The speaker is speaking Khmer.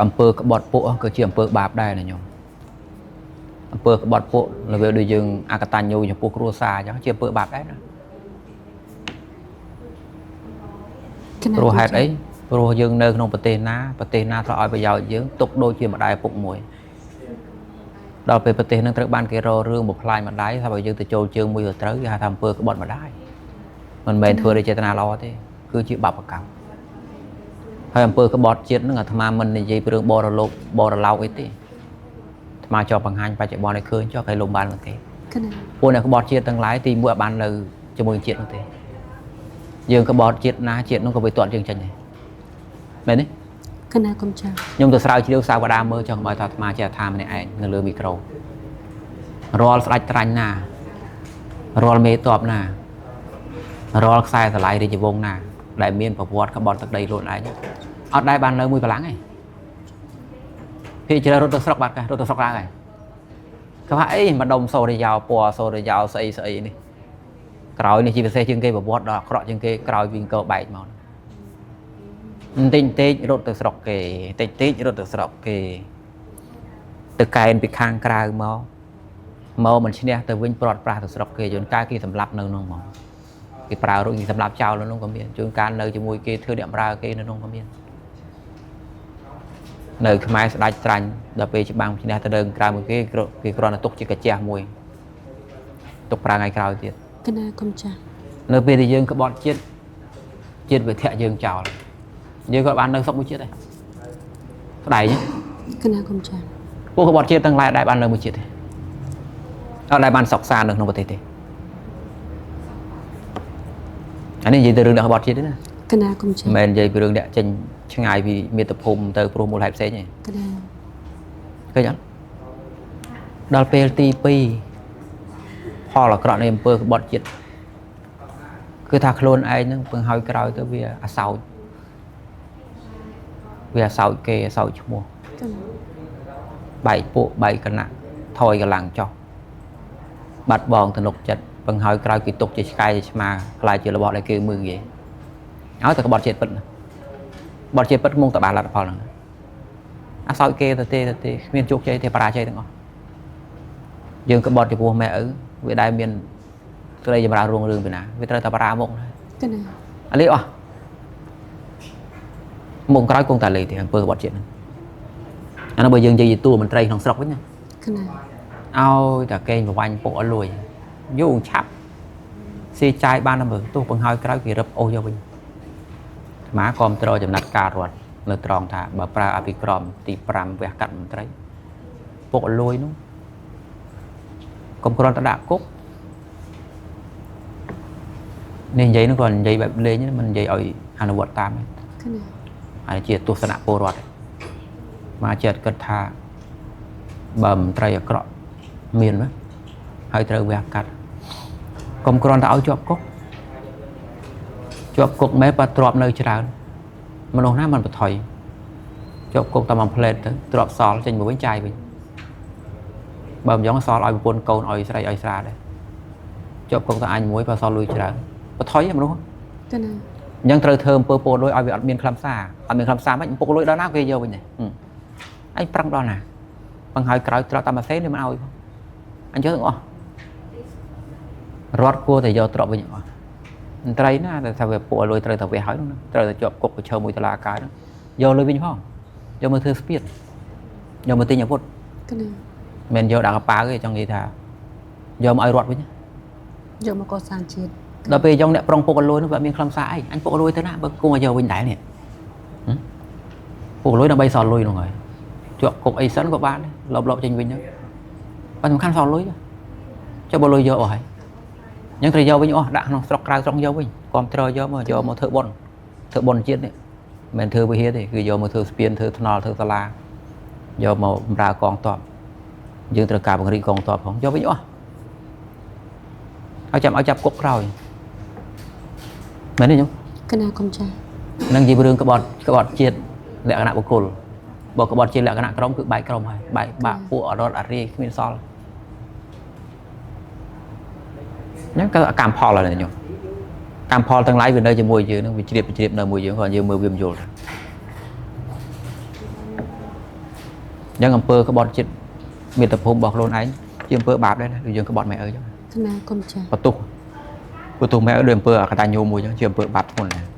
អំពើក្បត់ពួកគឺជាអំពើបាបដែរណាញោមអំពើក្បត់ពួកល្វីដូចយើងអកតញ្ញូចំពោះគ្រួសារអញ្ចឹងជាអំពើបាបដែរណាព្រោះហេតុអីព្រោះយើងនៅក្នុងប្រទេសណាប្រទេសណាត្រូវឲ្យប្រយោជន៍យើងទុកដូចជាម្ដាយឪពុកមួយដល់ពេលប្រទេសនឹងត្រូវបានគេរករឿងបំផ្លាញម្ដាយថាបើយើងទៅចូលជើងមួយទៅត្រូវគេហៅថាអំពើក្បត់ម្ដាយមិនមែនធ្វើដោយចេតនាល្អទេគឺជាបាបកម្មហើយអំពើក្បត់ជាតិនឹងអាត្មាមិននិយាយពីរឿងបរលោកបរឡោកអីទេអាត្មាចង់បង្ហាញបច្ចុប្បន្នឲ្យឃើញចុះគេលំបានមកគេពួកអ្នកក្បត់ជាតិទាំងឡាយទីមួយអត់បាននៅជាមួយជាតិនោះទេយើងក្បត់ជាតិណាជាតិនោះក៏វាទាត់យើងចេញដែរមែនទេកណាគុំចាខ្ញុំទៅស្រាវជ្រាវសាវតាមើលចង់ឲ្យថាអាត្មាជាអាថាម្នាក់ឯងនៅលើមីក្រូរាល់ស្ដេចត្រាញ់ណារាល់មេតបណារាល់ខ្សែស្រឡាយរាជវង្សណាដែលមានប្រវត្តិក្បត់ទឹកដីខ្លួនឯងអត់ដែលបាននៅមួយកម្លាំងទេភាគច្រើនរត់ទៅស្រុកបាត់គេរត់ទៅស្រុកឡើងហើយគេថាអីម្ដុំសូរិយោពណ៌សូរិយោស្អីស្អីនេះក្រោយនេះជាពិសេសជាងគេប្រវត្តិដល់អាក្រក់ជាងគេក្រោយវិញកបែកមកបន្តិចបន្តិចរត់ទៅស្រុកគេតិចតិចរត់ទៅស្រុកគេទៅកែនពីខាងក្រៅមកមកមិនឈ្នះទៅវិញព្រាត់ប្រាសទៅស្រុកគេជួនកាលគេសម្លាប់នៅនោះមកគេប្រើរួចគេសម្លាប់ចោលនៅនោះក៏មានជួនកាលនៅជាមួយគេធ្វើអ្នកបម្រើគេនៅនោះក៏មាននៅខ្មែរស្ដេចត្រាញ់ដល់ពេលច្បាំងឈ្នះទៅដើមក្រៅមួយគេគេគ្រាន់តែទុកជាកាជះមួយទុកប្រើថ្ងៃក្រោយទៀតកណាគុំចាស់នៅពេលដែលយើងក្បត់ជាតិជាតិវិធៈយើងចោលយើងក៏បាននៅស្រុកមួយជាតិដែរស្ដែងកណាគុំចាស់ពួកក្បត់ជាតិទាំងឡាយដែលបាននៅមួយជាតិទេអត់ដែលបានសុខសាន្តនៅក្នុងប្រទេសទេអានេះនិយាយទៅរឿងអ្នកក្បត់ជាតិទេណាកណាគុំចាស់មិនមែននិយាយពីរឿងអ្នកចេញឆ្ងាយពីមាតុភូមិទៅព្រោះមូលហេតុផ្សេងទេកណាឃើញអត់ដល់ពេលទី2ផលអាក្រក់នៃអំពើក្បត់ជាតិគឺថាខ្លួនឯងហ្នឹងពឹងហើយក្រោយទៅវាអាសោចវាអាសោចគេអាសោចឈ្មោះបែកពួកបែកគណៈថយកម្លាំងចោះបាត់បងទំនុកចិត្តពឹងហើយក្រោយគេទុកជាឆ្កែជាឆ្មាខ្លាចជារបស់ដែលគេមើលងាយឲ្យតែក្បត់ជាតិពិតបត់ជាតិពិតមុងតបានលទ្ធផលហ្នឹងអាសោចគេទៅទេទៅទេគ្មានជោគជ័យទេបរាជ័យទាំងអស់យើងក្បត់ចំពោះម៉ែឪវាដែលមានស្រីចម្រើនរុងរឿងពីណាវាត្រូវតែបរាមុខកណាអាលេអស់មុខក្រោយគង់តែលេទេអំពើក្បត់ជាតិហ្នឹងអានោះបើយើងនិយាយជាតួមន្ត្រីក្នុងស្រុកវិញណាកណាឲ្យតែកេងប្រវាញ់ពុកឲ្យលួយយូរឆាប់ស៊ីចាយបានតែមើលទោះបង្ហើយក្រោយគេរឹបអូសយកវិញអាមាគាំទ្រចំណាត់ការរដ្ឋនៅត្រង់ថាបើប្រើអភិក្រមទី5វះកាត់មន្ត្រីពុកលួយនោះកុំគ្រាន់តែដាក់គុកនេះនិយាយនោះគាត់និយាយបែបលេងមិននិយាយឲ្យអនុវត្តតាមទេហើយជាទស្សនៈពលរដ្ឋមកចិត្តគិតថាបើមន្ត្រីអាក្រក់មានណាហើយត្រូវវះកាត់កុំគ្រាន់តែឲ្យជាប់គុកជាប់គុកមែនបើទ្របនៅច្រើនមនុស្សណាមិនបន្ថយជាប់គុកតែមួយផ្លែតទៅទ្របសល់ចេញមកវិញចាយវិញបើមិនយ៉ងសល់ឲ្យប្រពន្ធកូនឲ្យស្រីឲ្យស្រាដែរជាប់គុកតែអញមួយបើសល់លុយច្រើនបន្ថយមនុស្សចា៎អញ្ចឹងត្រូវធ្វើអំពើពុករលួយឲ្យវាអត់មានខ្លឹមសារអត់មានខ្លឹមសារមិនពុករលួយដល់ណាគេយកវិញដែរអញប្រឹងដល់ណាបង្ហើយក្រោយទ្រព្យតាមអាសេនេះមិនឲ្យអញ្ចឹងទាំងអស់រដ្ឋគួរតែយកទ្រព្យវិញទាំងអស់មន្ត្រីណាតែថាវាពុករលួយត្រូវតែវះហើយនោះត្រូវតែជាប់គុកប្រឈមមួយតុលាការហ្នឹងយកលុយវិញផងយកមកធ្វើស្ពានយកមកទិញអាវុធមិនយកដាក់កប៉ាល់ទេចង់និយាយថាយកមកឲ្យរដ្ឋវិញយកមកកសាងជាតិដល់ពេលយ៉ាងអ្នកប្រុងពុករលួយនោះវាមានខ្លឹមសារអីអញពុករលួយទៅណាបើគង់ឲ្យយកវិញដែរនេះពុករលួយដើម្បីសល់លុយនោះហើយជាប់គុកអីសិនក៏បានលបលបចេញវិញទៅបើសំខាន់សល់លុយចុះបើលុយយកអស់ហើយអញ្ចឹងត្រូវយកវិញអស់ដាក់ក្នុងស្រុកក្រៅស្រុកយកវិញគាំទ្រយកមកយកមកធ្វើបុណ្យធ្វើបុណ្យជាតិនេះមិនមែនធ្វើវិហារទេគឺយកមកធ្វើស្ពានធ្វើថ្នល់ធ្វើសាលាយកមកបម្រើកងទ័ពយើងត្រូវការបង្រៀនកងទ័ពផងយកវិញអស់ឲ្យចាំឲ្យចាប់គុកក្រោយមែនទេញោមកណាគុំចានឹងនិយាយរឿងក្បត់ជាតិលក្ខណៈបុគ្គលបើក្បត់ជាតិលក្ខណៈក្រុមគឺបែកក្រុមហើយបែកបាក់ពួកអរត់អារាយគ្មានសល់ហ្នឹងក៏កម្មផលហើយញោមកម្មផលទាំងឡាយវានៅជាមួយយើងហ្នឹងវាជ្រាបនៅមួយយើងគាត់យើងមើលវាមិនយល់ទេ អញ្ចឹងអំពើក្បត់ជាតិមាតុភូមិរបស់ខ្លួនឯងជាអំពើបាបដែរណាដូចយើងក្បត់ម៉ែឪអញ្ចឹង កណាគុំចា បន្ទុះបន្ទុះម៉ែឪដូចអំពើអកតញ្ញូមួយអញ្ចឹងជាអំពើបាបធ្ងន់ណាស់